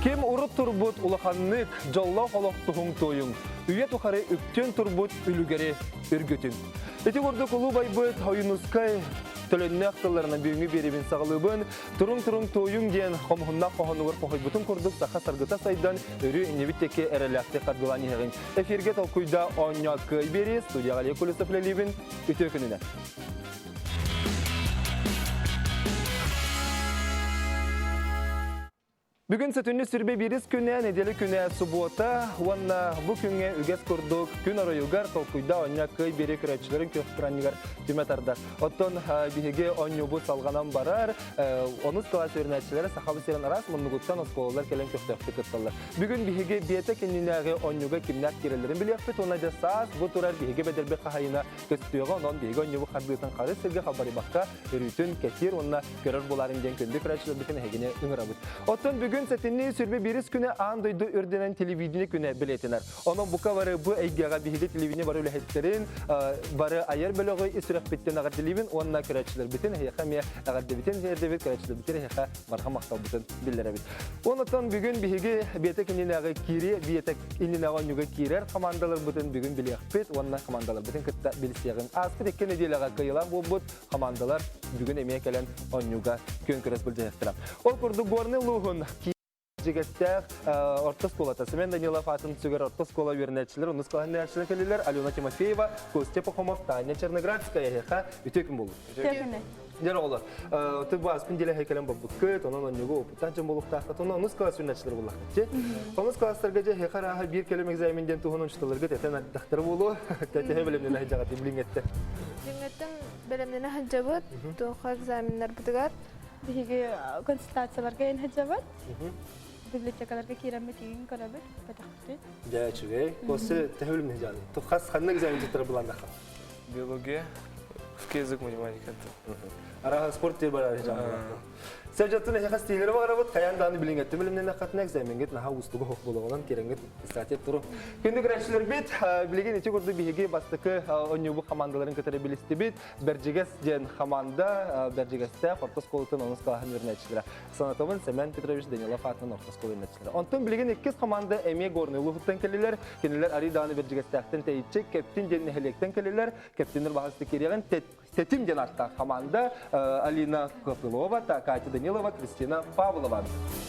Ким урут турбут улаханнык дьоллоох олох туһуҥ туойуҥ, үйэ тухары үктүөн турбут үлүгэри үргүтүн. Ити курдук улуу байбыт Ойуунускай төлөннөөх тылларынан бүгүҥҥү биэриибин саҕалыыбын. Туруҥ-туруҥ туойуҥ диэн хомуһуннаах хоһоонугар хоһуйбутун курдук саха саргыта сайдан, өрүү иннибит диэки эрэллээхтик хардыылаан иһэҕиҥ. Эфиргэ толкуйда оонньоо кыай биэрии студияҕа Олег Колесов үлэлиибин. Үтүө күнүнэн! Бүгүн сөтүннү сүрбэ биирис күнэ, нэдиэлэ күнэ субуота уонна бу күҥҥэ үгэс курдук күн оройугар толкуйда оонньо кыай биэри көрөөччүлэрин күөх экранныгар түмэ тардар. Оттон биһиги оонньуубут салҕанан барар. Онус кылаас үөрэнээччилэрэ Сахабыт сирин араас муннугуттан оскуолалар кэлэн көхтөөхтүк кытталлар. Бүгүн биһиги биэтэ кэннинээҕи оонньууга кимнээх киирэллэрин билиэхпит уонна дьэ саас бу турар биһиги бэдэрбит хаһайына көстүөҕэ онон биһиги оонньуубут хардыытын хары сиргэ халбарыйбакка өрүүтүн кэтиир уонна көрөр буоларын диэн күндү көрөөччүлэрбитин эһигини ыҥырабыт. Оттон бүгүн сэтинньи сүрбэ биирис күнэ аан дойду үрдүнэн телевидение күнэ бэлиэтэнэр. Онон бука бары бу эйгэҕэ биһиги телевидение бары үлэһиттэрин, бары айар бөлөҕү ис сүрэхпиттэн эҕэрдэлиибин уонна көрөөччүлэрбитин эһиэхэ эмиэ эҕэрдэбитин тиэрдэбит, көрөөччүлэрбитин эһиэхэ барҕа махталбытын биллэрэбит. Онон бүгүн биһиги биэтэк иннинээҕи киири биэтэк иннинээҕи оонньууга киирэр командаларбытын бүгүн билиэхпит уонна командаларбытын кытта билсиэҕиҥ. Ааспыт икки нэдиэлэҕэ кыайыылаах буолбут командалар бүгүн эмиэ кэлэн оонньууга күөн күрэс былдьаһыахтара. Ол курдук Горный улууһун Дьигэстээх орто оскуолата Семен Данилов аатын сүгэр орто оскуола үөрэнээччилэр, онус кылааһын үөрэнээччилэр кэллилэр. Алена Тимофеева, Костя Пахомов, Таня Черноградская эһиэхэ үтүө күн буоллун. Үтүө күнү. Дьэр оҕолор, ты бааспын деле кэлэн барбыккыт, онон онньугу опыттаах дьон буолуохтааххыт, онон онус кылаас үөрэнээччилэр буоллаххыт. Онус класстарга дьэ эһиэхэ арааһа биир кэлим экзамен диэн туһунан учууталларгыт этэн ардахтара буолуо. Тэтиһэ бэлэмнэнэ сылдьаҕыт билиҥҥэттэ. Билиҥҥэттэн бэлэмнэнэ сылдьабыт, туохха экзаменнарбытыгар. Биһиги консультацияларга эн сылдьабыт. Библиотекаларга киирэммит игин көрөбүт, бөтөхпүтүн. Дьэ, үчүгэй. Осы төһө бэлэмнэнэ сылдьаҕыт? Хас ханна экзамен туттара былааннахха? Биология, русский язык, математика. Араха спорт диye барар Сәжаттын эһэхэ стилери барабыт, хайаан дааны билиҥҥэттин билимнэнэххэтинэ экзамеҥҥит наһаа уустуга суох буолуоҕунан кирэҥҥит статья туру. Күндү көрөөччүлэрбит, билигин ити курдук биһиги бастакы оонньуубут хамаандаларын кытары билистибит. Бэрдьигэс диэн хамаанда Бэрдьигэстээх орто оскуолатын онус кылааһын үөрэнээччилэрэ. Санатабын Семен Петрович Данилов аатынан орто оскуола үөрэнээччилэрэ. Онтон билигин иккис хамаанда эмиэ Горнай улууһуттан кэллилэр. Кинилэр арый даҕаны Бэрдьигэстээхтэн тэйиччи Кэптин диэн нэһилиэктэн кэллилэр. Кэптиннэр баһылык кириэҕин Тэтим диэн ааттаах хамаанда Алина Копылова, Катя Данилова, Кристина Павлова.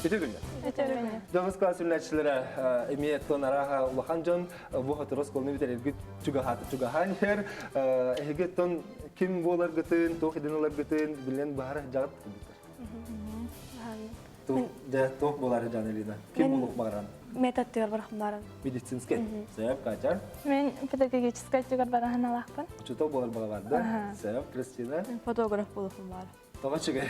Үтүө күннэр. Үтүө күннэр. Дьоҕус класс үлэлээччилэрэ эмиэ тон арааһа улахан дьон бу хотуру оскуоланы бүтэрэргит чугаһааты чугаһаан иһэр. Эһиги тон ким буоларгытын, туох идэн ыларгытын билэн баһар дьаҕыт курдуктар. Дьэ, туох буолар Жан Алина? Ким буолуох баҕаран? Метод барахмаран. Медицинскэй. Сөп, Катя? Мен педагогическай түгэр бараһын алаахпын. Учутал буолар баҕаларда. Сөп, Кристина? Фотограф буолуохум баар. Тоҕо үчүгэй.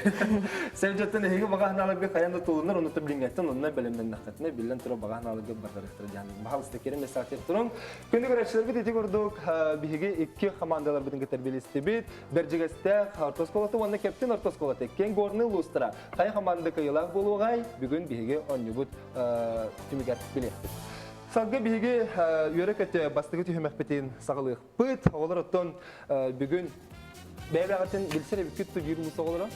Сен дьоттон эһиги баҕа санааларга хайан да тулунар, онно билиҥҥэттэн онно бэлэмнэннэххитинэ биллэн турар баҕа санааларга бардарыктара диэн. Баһалыста керем мессаатыр турун. Күндү көрөөччүлэрбит ити курдук биһиги икки командаларбытын кытта билистибит. Бэрдьигэстээх орто оскуолата уонна Кэптин орто оскуолата киэҥ горный улуустара хайа хамаанда кыайыылаах буолуоҕай бүгүн биһиги оонньуубут түмүгэр билиэхпит. Салгыы биһиги үөрэ-көтө бастакы түһүмэхпитин саҕалыахпыт. Оҕолор оттон бүгүн бэйэ-бэйэҕитин билсэр эбиккит биир улуус оҕолоро?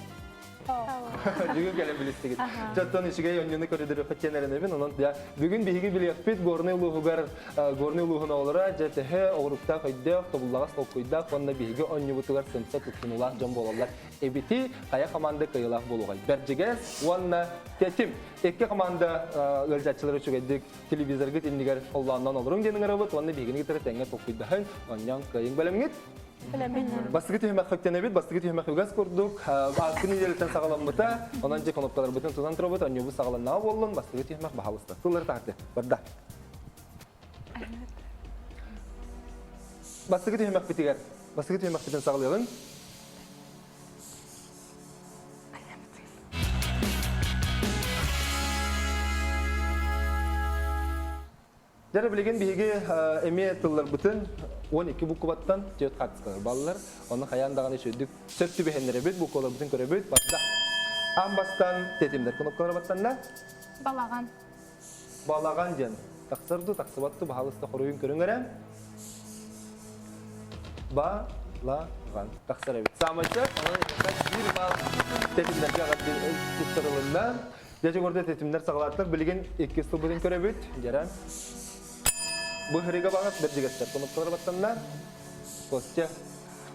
Бүгүн кэлэн билистигит. Оттон үчүгэй оонньууну көрдөрүөххүт диэн эрэнэбин. Онон бүгүн биһиги билиэхпит Горнай улууһугар Горнай улууһун оҕолоро дьэ төһө оҕуруктаах өйдөөх, тобуллаҕас толкуйдаах уонна биһиги оонньуубутугар сымса туттунуулаах дьон буолаллар эбити. Хайа команда кыайыылаах буолуоҕай? Бэрдьигэс уонна Тэтим. Икки команда ыалдьааччылар үчүгэйдик телевизоргыт иннигэр холлооннон олоруҥ диэн ыҥырабыт уонна биһигини кытары тэҥҥэ толкуйдаһыҥ, оонньоон кыайыҥ бэлэмҥит. Бастакы түһүмэх хөктөнөбүт, бастакы түһүмэх үгэс курдук ааскы нэдиэлэттэн саҕаламмыта. Онон дьэ кнопкаларбытын тутан турабыт, оонньуубут саҕаланнаҕа буоллун, бастакы түһүмэх баһаалыста. Тыллары таһырдыы. Барда. Бастакы түһүмэхпитигэр, бастакы түһүмэхпитин саҕалыаҕыҥ. Дьэ билигин биһиги эмиэ тылларбытын 12 букваттан түөрт хаартыскалар баллар. Онно хайаан даҕаны үчүгдүк сөп түбэһиннэрэбит, букваларбытын көрөбүт. Барда. Аан бастаан тэтимнэр кнопкалара баттанна. Балаҕан. Балаҕан диэн тахсар дуу, тахсыбат дуу, баһаалыста хоруйун көрүҥ эрэ. Ба-ла-ҕан тахсар эбит. Саамай сөп, онон биир балл тэтимнэргэ туттарылынна. Дьэ чугурда тэтимнэр саҕалааттар билигин иккис тылбытын көрөбүт. Дьэрэн. Бу хырыга баҕас бэрдьигэстэр кунукталар баттанна. Костя,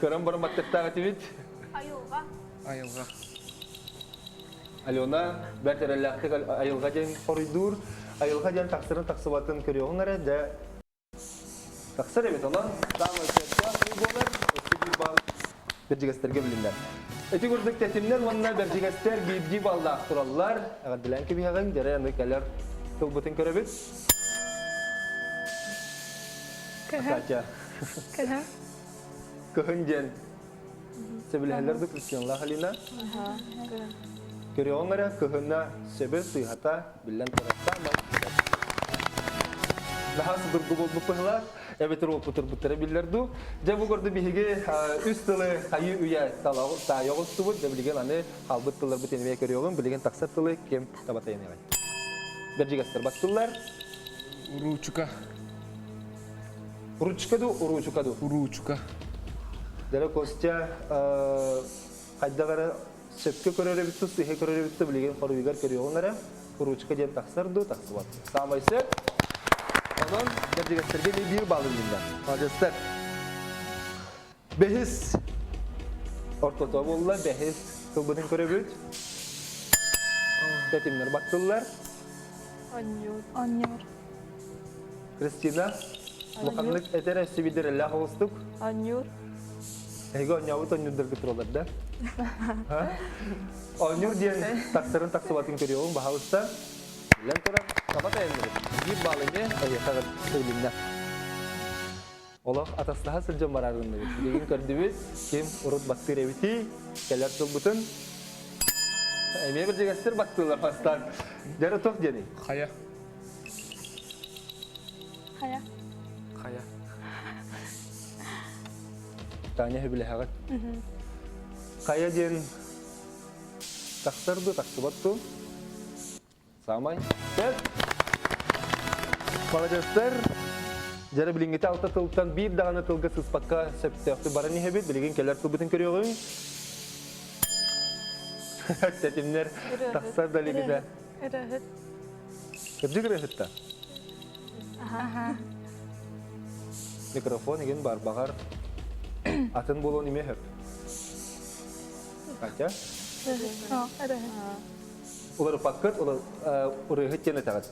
көрөн баран баттыктаах этибит. Айылҕа. Айылҕа. Алена бэрт эрэллээхтик айылҕа диэн хоруйдуур. Айылҕа диэн тахсарын тахсыбатын көрүөҕүҥ эрэ, дьэ Тахсар эбит, онон саамай сөптөөх уу буолар, өссө биир балл бэрдьигэстэргэ билиннэ. Ити курдук тэтимнэр уонна бэрдьигэстэр биирдии баллаах тураллар. Эҕэрдэлээн кэбиһэҕиҥ, дьэрэ аны кэлэр тылбытын көрөбүт. Катя. Кыһын. Кыһын диэн сөбүлэһэллэр да Кристиналаах Алина. Көрүөҕүҥ эрэ, кыһына сөбө сыыһата биллэн турар саамай Наһаа судургу буолбут быһылаах, эбэтэр уопутурбуттара биллэр дуу. Дьэ бу курдук биһиги үс тылы хайыы үйэ таайа оҕустубут. Дьэ билигин аны хаалбыт тылларбыт эмиэ көрүөҕүм. Билигин тахсар тылы ким таба тайаныаҕай? Бэрдьигэстэр баттыллар. Уруучука. Ручка ду, уруучука ду? Уруучука. Дьэ Костя хайдах эрэ Сөпкө көрөр эбит тус, сыыһа көрөр эбит билигин хоруйугар көрүөҕүҥ эрэ. Ручка диэн тахсар дуу, тахсыбат. Саамай сөп. Онон бэрдьигэстэргэ эмиэ биир балл үллүннэ. Молодецтар. Бэһис ортото буолла, бэһис тылбытын көрөбүт. Тэтимнэр баттыллар. Онньуур. Онньуур. Кристина, улаханнык этэр эсибидэрэллээх оҕустук. Онньуур. Эһиги оонньообут оонньуурдаргыт тураллар да? Оонньуур диэн тахсарын тахсыбатын көрүөҕүҥ, баһаалыста. Биллэн турар, таба тайанныбыт. Биир баал эмиэ эһиэхэ тыллынна. Олох атастаһа сылдьан бараарынныбыт. Билигин көрдүбүт, ким урут баттыыр эбитий, кэлэр тылбытын. Эмиэ бирдьигэстэр баттыылар бастаан. Дьэ, туох диэний? Хайа. Хайа. Хайа. Таня сөбүлэһэҕит. Хайа диэн тахсар дуу, тахсыбат дуу? Саамай сөп. Маладьыастар, дьэрэ билиҥҥитэ алта тылтан биир даҕаны тылга сыспакка сөптөөхтүк баран иһэбит. Билигин кэлэр тылбытын көрүөҕүҥ. Тэтимнэр тахсар да илигинэ. Ырыһыт. Кырдьык ырыһытта. Микрофон игин барбаҕар атын буолуон имэ хөп. Катя? Уларыппаккыт, ырыһыт диэн этэҕит.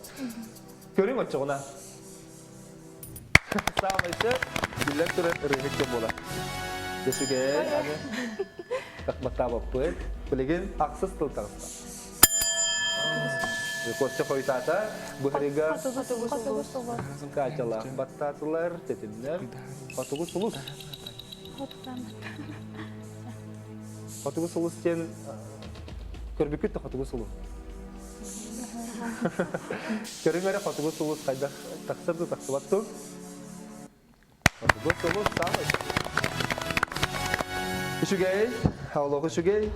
Көрүҥ оччоҕуна. Саамай сөп, биллэн турар ырыһыт диэн буолар. Дьэ аны тахбаттаабаппыт. Билигин ахсыс тыл таҕыста. Костя хойутаата, быһарыга Катялаах баттаатылар, тэтимнэр. Хотугу сулус. Хотугу сулус диэн көрбүккүт да хотугу сулус. Көрүҥ эрэ хотугу сулус хайдах тахсар да тахсыбат дуу? Хотугу сулус саамай. Үчүгэй, олох үчүгэй.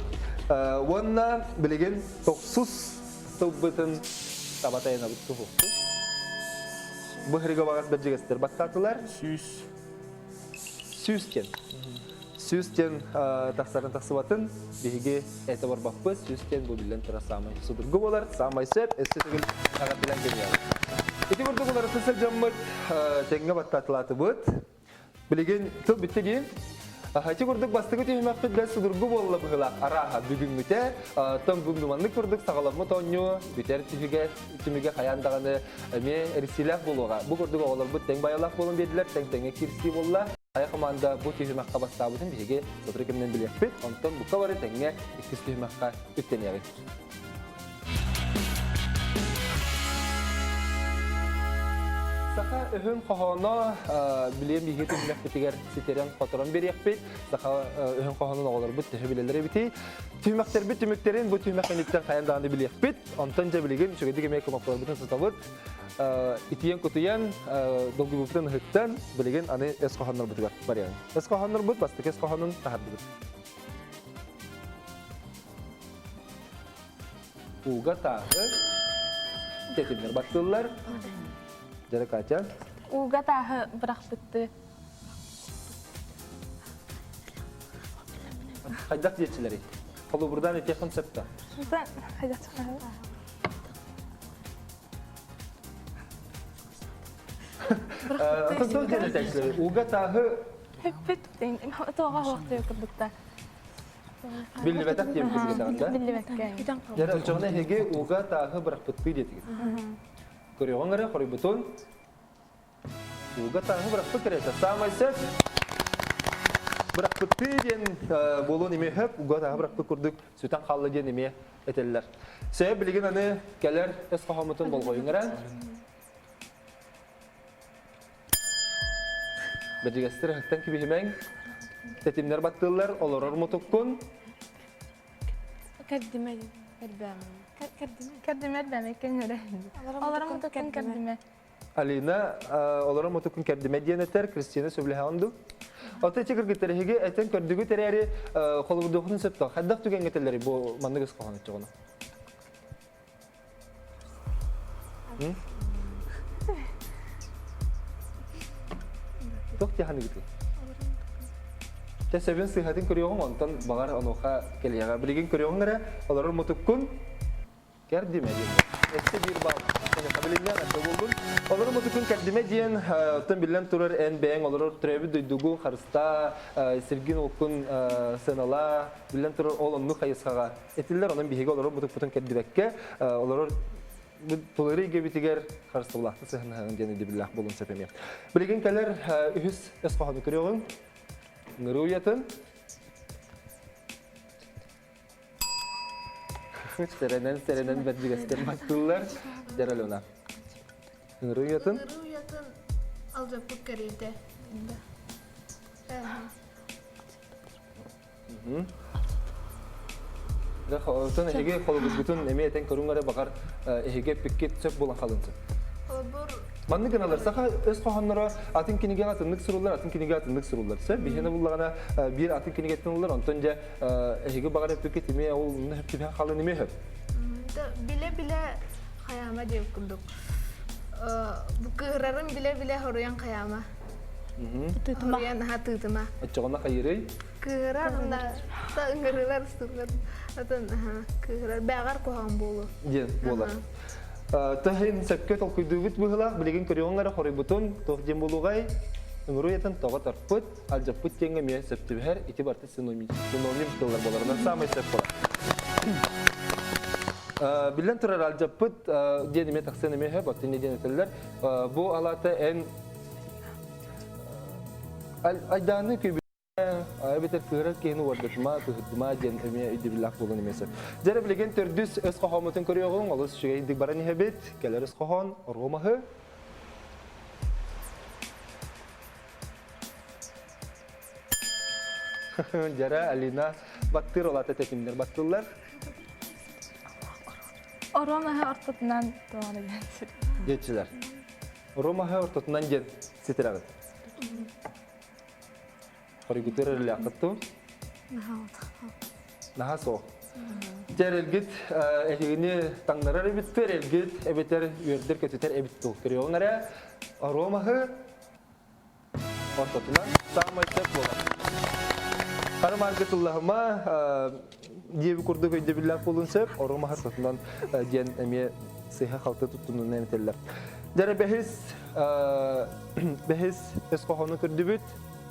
Уонна билигин тохсус тылбытын таба тайанабыт туһукту. Быһырыга баҕас бэрдьигэстэр баттаатылар. Сүүс. Сүүс диэн. Сүүс диэн тахсарын тахсыбатын биһиги этэ барбаппыт. Сүүс диэн бу биллэн турар саамай судургу буолар, саамай сөп, өссө төгүл эҕэрдэлээн кэбиһэбит. Ити курдук уларыта сылдьаммыт тэҥҥэ баттаатылаатыбыт. Билигин тыл бүттэ дии. Ити курдук бастакы түһүмэхпит бэрт судургу буолла быһыылаах. Арааһа бүгүҥҥүтэ тон бу маннык курдук саҕаламмыт оонньуу бүтэр түһүгэ түмүгэ хайаан даҕаны эмиэ эрсиилээх буолуоҕа. Бу курдук оҕолорбут тэҥ байалаах буолан биэрдилэр, тэҥ тэҥҥэ киирсии буолла. Хайа команда бу түһүмэххэ бастаабытын биһиги сотору кэминэн билиэхпит. Онтон бука бары тэҥҥэ иккис түһүмэххэ үктэниэҕиҥ. Саха өһүн хоһооно билиэн биһиги түһүмэхпитигэр ситэрэн-хоторон биэриэхпит. Саха өһүн хоһоонун оҕолорбут төһө билэллэр эбитий? Түһүмэхтэрбит түмүктэрин бу түһүмэх кэнниттэн хайаан даҕаны билиэхпит. Онтон дьэ билигин үчүгэйдик эмиэ кнопкаларбытын сытабыт. Итийэн-кутуйан, долгуйбуппутун ыһыктан, билигин аны өс хоһооннорбутугар барыаҕыҥ. Өс хоһооннорбут бастакы өс хоһоонун таһардыбыт. Ууга тааһы тэтимнэр баттыыллар. Дьэрэ Катя. Ууга тааһы бырахпытты. Хайдах диэччилэрий? Холобурдаан этиэххин сөп да? Хайдах. Оттон туох диэн этээччилэр? Ууга тааһы Бүппүт. Тоҕо хуохтуйа курдукта. биллибэтэх диэн курдук да? Биллибэккэ. Дьэ, оччоҕуна эһиги ууга тааһы бырахпыттыы диэтигит. Көрүөҕүҥ эрэ, хоруйбутун. Ууга тааһы бырахпыт кэриэтэ. Саамай сөп. Бырахпыттыы диэн буолуон эмиэ сөп, ууга тааһы бырахпыт курдук сүтэн хаалла диэн эмиэ этэллэр. Сөп, билигин аны кэлэр өс хоһооммутун болҕойуҥ эрэ. Бэдьигэстэр ыһыктан кибиһимэҥ. Тэтимнэр баттыыллар, олорор мутуккун. Кэрдимэ эрбээмэ. Кэрдимэ эрбээмэ кэҥэрэ. Олорор мутуккун кэрдимэ. Алина олорор мутуккун кэрдимэ диэн этэр, Кристина сөбүлэһэҕин дуу? Оттон ити кыргыттар эһиги этэн көрдүгүт эрээри холобурдуоххутун сөптөөх. Хайдах түгэҥҥэ этэллэрий бу маннык ыс хоһоон оччоҕуна? Туох дии Чэ сөбүн сыыһатын көрүөҕүҥ, онтон баҕар онуоха кэлиэҕэ. Билигин көрүөҕүҥ эрэ, олорор мутуккун кэрдимэ диэн. Өссө биир бал. Билиннэ өссө буоллун. Олорор мутуккун кэрдимэ диэн, оттон биллэн турар эн бэйэҥ олорор төрөөбүт дойдугун харыстаа, сиргин-уоккун сыаналаа, биллэн турар ол оннук хайысхаҕа этиллэр. Онон биһиги олорор мутукпутун кэрдибэккэ, олорор тулары эйгэбитигэр харыстабылаахтык сыһыаннаһыаҕын диэн өйдөбүллээх буолуон сөп эмиэ. Билигин кэлэр үһүс өс хоһоону көрүөҕүҥ. Нырыы уйатын. Сэрэнэн, сэрэнэн бэрдигэстэр баттыыллар. Дьэр Алена. Ыҥырыы уйатын. Ыҥырыы уйатын алдьаппыт кэриэтэ. Оттон эһиги холобургутун эмиэ этэн көрүҥ эрэ баҕар эһиги эппиккит сөп буолан халын сөп. Холобур Маннык гыналар саха өс хоһоонноро атын кинигэҕэ атыннык суруллар, атын кинигэҕэ атыннык суруллар. Сөп биһиэнэ буллаҕына биир атын кинигэттэн ыллар, онтон дьэ эһиги баҕар эппиккит эмиэ ол түбэһэн халын эмиэ сөп. Билэ-билэ хайаама диэбит курдук. Бу кыырарын билэ-билэ хоруйан хайаама. Тыытыма. Наһаа тыытыма. Оччоҕуна хайырый? Кыыһырар уонна ыҥырыылар ыстыылар атын кыыһырар бээҕэр куһаҕан буолуо. Диэн буолар. Тыһын сөпкө толкуйдуубут быһыылаах билигин көрүөҕүҥ эрэ хоруйбутун туох диэн буолуоҕай? Ыҥыруу ятан тоҕо тарпыт, алдьаппыт диэҥҥэ эмиэ сөп түбэһэр ити барыта синоним, синоним тыллар буоларынан саамай сөп буолар. Биллэн турар алдьаппыт диэн эмиэ тахсыан эмиэ сөп, оттон диэн этэллэр. Бу алаата эн Айдааны күйбүтэ эбэтэр кыырар киһини уордатыма, кыһырдыма диэн эмиэ өйдөбүллээх буолан эмиэ сөп. Дьэ билигин төрдүс өс хоһооммутун көрүөҕүҥ, олус үчүгэйдик баран иһэбит. Кэлэр өс хоһоон оруомаһы. Дьара Алина баттыыр олата тэтимнэр баттыллар. Оруомаһы ортотунан тоҕо диэн Диэччилэр. Ромаһы ортотунан диэн ситирэҕит. Хоргутур эрэлээххит ту? Наһаа суох. Дьэ эрэлгит эһигини таҥнарар эбиттэр, эрэлгит эбэтэр үөрдэр-көтүтэр эбит тул. Көрүөҕүҥ эрэ, Ромаһы ортотунан саамай сөп буолар. Хара маарга тыллаһыма диэби курдук өйдөбүллээх буолуон сөп, Ромаһы ортотунан диэн эмиэ сыыһа-халты туттунууну эмтэллэр. Дьэ бэһис бэһис өс хоһоону көрдүбүт.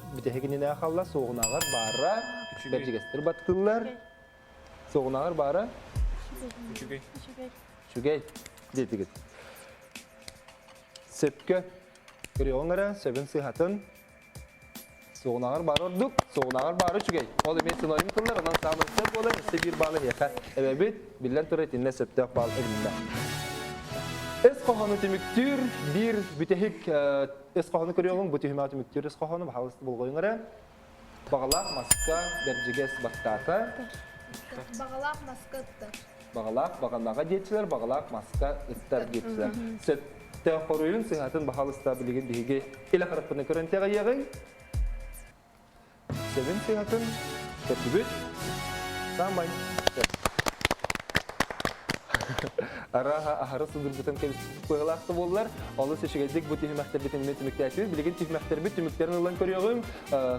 Бүтэһигининэ халла суоҕунааҕар баара бэрдьигэстэр баттыыллар. Суоҕунааҕар баара Үчүгэй. Үчүгэй диэтигит. Сөпкө көрүөҕүҥ эрэ, сөбүн сыыһатын. Суоҕунааҕар баара ордук, суоҕунааҕар баара үчүгэй. Ол эмиэ синоним тыллар, онон саамай сөп буолар, өссө биир баалы эһиэхэ эбэбит, биллэн турар итиннэ сөптөөх баал эбилиннэ. Өс хоһоону түмүктүүр биир бүтэһик өс хоһоону көрүөҕүҥ, бу түһүмэҕи түмүктүүр өс хоһоону баһаалыста болҕойуҥ эрэ. Баҕалаах маска бэрдьигэс баттаата. Баҕалаах маска ыттар. Баҕалаах баҕанаҕа диэччилэр, баҕалаах маска ыттар диэччилэр. Сөптөөх хоруйун сыһатын баһаалыста билигин биһиги илэ харахпытынан көрөн тэҕийиэҕиҥ. Сөбүн сыһатын көрдүбүт. Саамай сөп. Арааһа аһары судургутан кэбиспит да буоллар, олус үчүгэйдик бу түһүмэхтэрбитин эмиэ түмүктээтибит. Билигин түһүмэхтэрбит түмүктэрин ылан көрүөҕүҥ.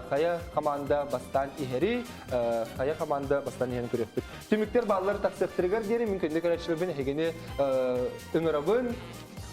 Хайа хамаанда бастаан иһэри, хайа хамаанда бастаан иһэрин көрүөхпүт. Түмүктэр бааллар тахсыахтарыгар диэри мин күндү көрөөччүлэрбин эһигини ыҥырабын.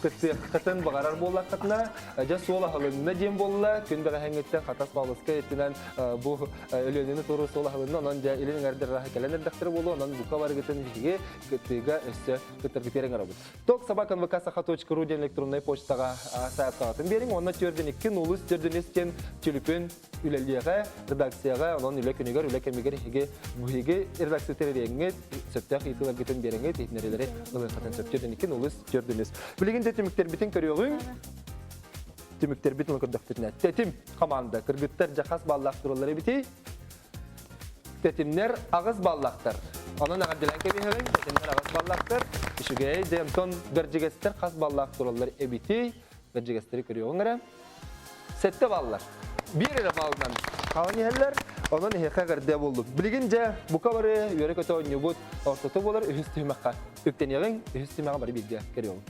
Кыттыаххытын баҕарар буоллаххытына, дьэ суол аһылынна диэн буолла. Күн бэҕэһээҥҥиттэн Хатас Павловскай өттүнэн бу Өлүөнэни туоруур суол аһылынна. Онон дьэ илин эҥэрдэр ыраах кэлэн эрдэхтэрэ буолуо. Онон бука барыгытын биһиги кыттыыга өссө кыттаргытыгар ыҥырабыт. Ток собака нвк.саха.ру диэн электроннай почтаҕа сайаапкаҕытын биэриҥ уонна түөрдэн икки нулус төрдүн үс диэн түлүпүн үлэлиэҕэ редакцияҕа онон үлэ күнүгэр үлэ кэмигэр эһиги биһиги редакция тэрийэҥҥит сөптөөх ыйытыыларгытын биэрэҥҥит иһитиннэриилэри ылыаххытын сөп түөрдэн икки нулус төрдүн үс билигин де түмүктэрбитин көрүөҕүҥ түмүктэрбитин ылан көрдөхпүтүнэ тэтим команда кыргыттар дьэ хас баллаах тураллар эбитий Тэтимнэр аҕыс баллахтар. Онон эҕэрдэлээн кэбиһэбин, тэтимнэр аҕыс баллахтар. Үчүгэй, дьэ, онтон бэрдьигэстэр хас баллаах тураллар эбитий? Бэрдьигэстэри көрүөҕүҥ эрэ. Сэттэ баллар. Биир эрэ баллынан хаалан иһэллэр. Онон эһиэхэ эҕэрдэ буоллун. Билигин дьэ, бука бары үөрэ-көтө оонньуубут ортото буолар үһүс түһүмэххэ үктэниэҕиҥ, үһүс түһүмэҕи бары бииргэ көрүөҕүҥ.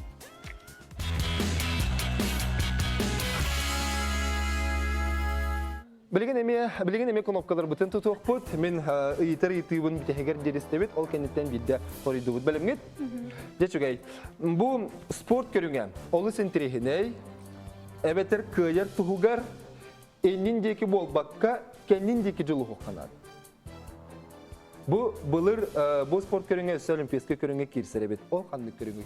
Билигин эмиэ билигин эмиэ кнопкаларбытын тутуохпут. Мин ыйытар ыйытыыбын бүтэһигэр диэристэбит. Ол кэнниттэн биирдэ хоруйдубут. Бэлэмҥит? Дьэ үчүгэй. Бу спорт көрүҥэ олус интэриэһинэй. Эбэтэр кыайар туһугар иннин диэки буолбакка, кэннин диэки дьулуһуохха Бу былыр бу спорт көрүҥэ өссө олимпийскай көрүҥҥэ киирсэр эбит. Ол ханнык көрүҥүй?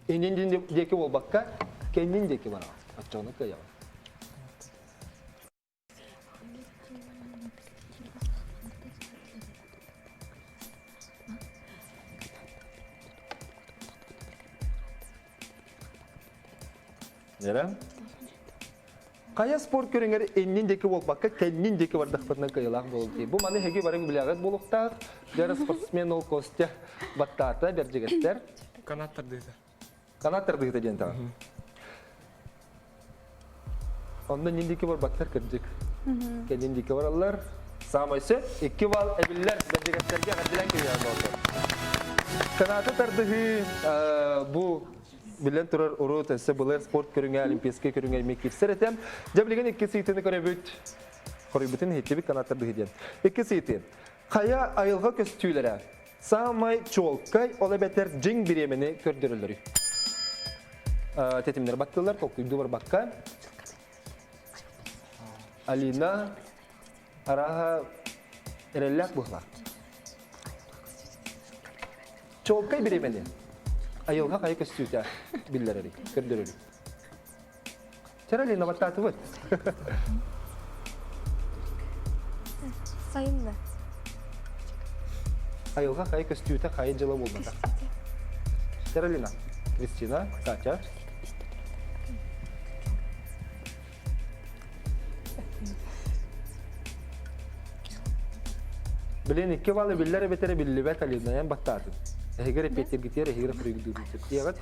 Иннин диэки буолбакка, кэннин диэки бараҕын. Оччоҕуна кыайаҕын. Нера? Хайа спорт көрүҥэр иннин диэки буолбакка, кэннин диэки бардахпытына кыайыылаах буолуо Бу маны эһиги бары билэҕит буолуохтаах. Дьара спортсмен ол Костя баттаата, бэрдьигэстэр. Канат тардыыта. Канат тардыыта диэн таҕа. Онно иннин диэки барбаттар кырдьык. Кэннин диэки бараллар. Саамай сөп, икки балл эбиллэр бэрдьигэстэргэ эҕэрдэлээн киһиэхэ болду. Канаты тардыһыы бу Билэн турар урут өссө былыр спорт көрүҥэ, олимпийскай көрүҥэ эмиэ киирсэр этэ. Дьэ билигин икки сыйтыны көрөбүт. Хоруйбутун иһиттибит канаттар быһыы диэн. Икки сыйты. Хайа айылҕа көстүүлэрэ саамай чуолкай, ол эбэтэр дьиҥ бириэмэни көрдөрөллөрүй? Тэтимнэр баттыылар, толкуйдуу барбакка. Алина арааһа эрэллээх быһылаах. Чуолкай бириэмэни айылҕа хайа көстүүтэ биллэрэрий, көрдөрөрүй? Чара Лена баттаатыбыт. Сайынна. Айылҕа хайа көстүүтэ хайа дьыла буолбатах. Чара Лена, Кристина, Катя. Билин икки балы биллэр эбэтэр биллибэт Алинайан баттаатын. Эһиги репетиргитиэр эһиги хоруйдуургут диэҕит.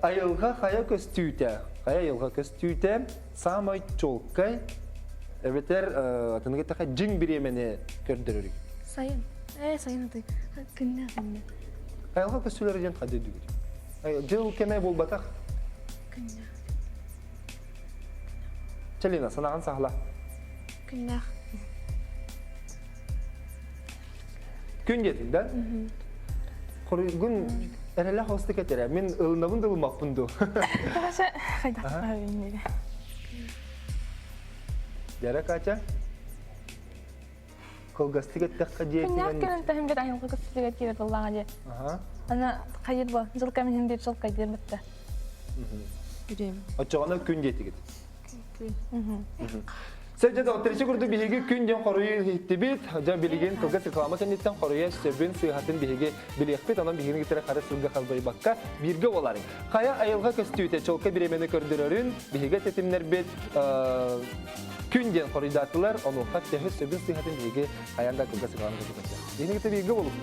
Айылҕа хайа көстүүтэ, хайа айылҕа көстүүтэ саамай чуолкай эбэтэр атыныгы тэхэ дьиҥ бириэмэни көрдөрөрүй. Сайын. Э, сайын аты. Күннэ күннэ. Айылҕа көстүүлэрэ диэн ханна өйдүүгүт? Дьыл кэмэ буолбатах. Күннээх. Чалина, санаҕын саһла. Күннээх. Күн диэтин да? Хоруйгун эрэлээх остук этэрэ. Мин ылынабын да ылыммаппын дуу. Катя, хайдах Дьэрэ, Катя? Кылгастык эттэххэ Күннээх дьиэтинэн кэлэн таһым бир айылҕа көстүтүгэр киирэр буоллаҕа дии. Ана хайыр бу жыл кэмин биир жыл кайдыр битте. Үрем. Оччоҕуна күн диэтигит. Күн. Сэ дьэ доҕотторичи курдук биһиги күн диэн хоруйу иһиттибит. Дьэ билигин кылгас реклама кэнниттэн хоруйа сөбүн сыыһатын биһиги билиэхпит. Онон биһигини кытары хара сылга халбайбакка бииргэ буоларыҥ. Хайа айылҕа көстүүтэ чолка бириэмэни көрдөрөрүн биһиги тэтимнэрбит күн диэн хоруйдаатылар. Онуоха төһө сөбүн сыыһатын биһиги хайаан да кылгас реклама кэнниттэн. Биһигини кытта бииргэ болуҥ.